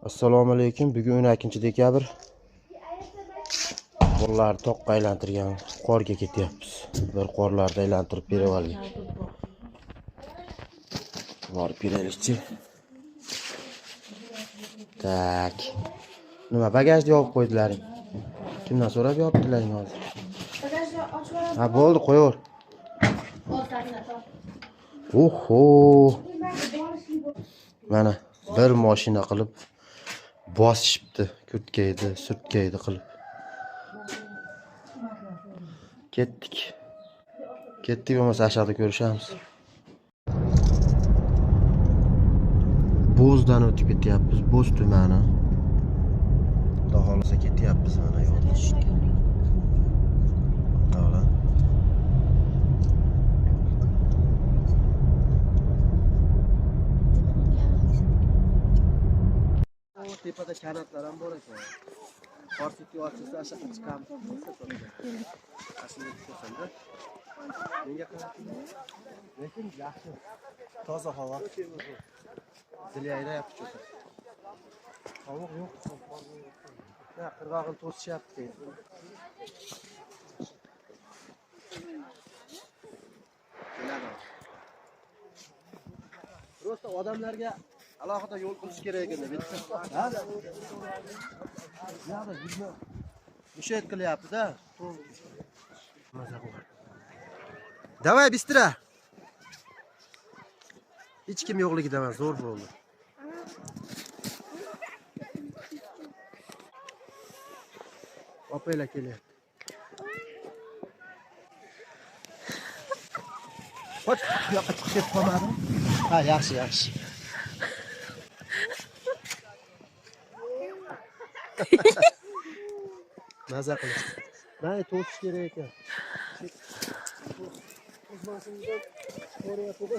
Assalomu alaykum. Bugun 12 dekabr. Bolalar toqqa aylantirgan qorga ketyapmiz. Bir qorlarni aylantirib perevalga. Borib kelaylikchi. Tak. Nima bagajni yopib qo'ydilaring? Kimdan so'rab yopdilaring hozir? Bagajni ochib yuboraman. Ha, bo'ldi, qo'yaver. Oho. Mana bir mashina qilib bosishibdi, kurtkaydi, surtkaydi qilib. Ketdik. Ketdik, bo'lmasa aşağıda ko'rishamiz. Bo'zdan o'tib ketyapmiz, Bo'z tumani. Xudo xohlasa ketyapmiz mana yo'lda. Davlat. Tepada kanatlar ham bor ekan. Qor sutga ochilsa ashaqa chiqamiz. Ashunga tushasan-da. Menga qarab. Lekin yaxshi. Toza havo. Dil yayrayapti cho'ta. Sovuq yo'q. Ha, qirg'og'ini to'sishyapti. Keladi. Просто odamlarga alohida yo'l qilish kerak ekanda bitta. Ha? Yo'q, yurma. Mushat qilyapti-da. Maza qilgan. Давай, bistira. Hech kim yo'qligida emas, zo'r bo'ldi. Opanglar kelyapti. Qoch, bu yoqqa chiqib ketib qolmadim. Ha, yaxshi, yaxshi. Maza qilishdi. Mana to'sish kerak ekan. To'smasimizdan ko'ryapti.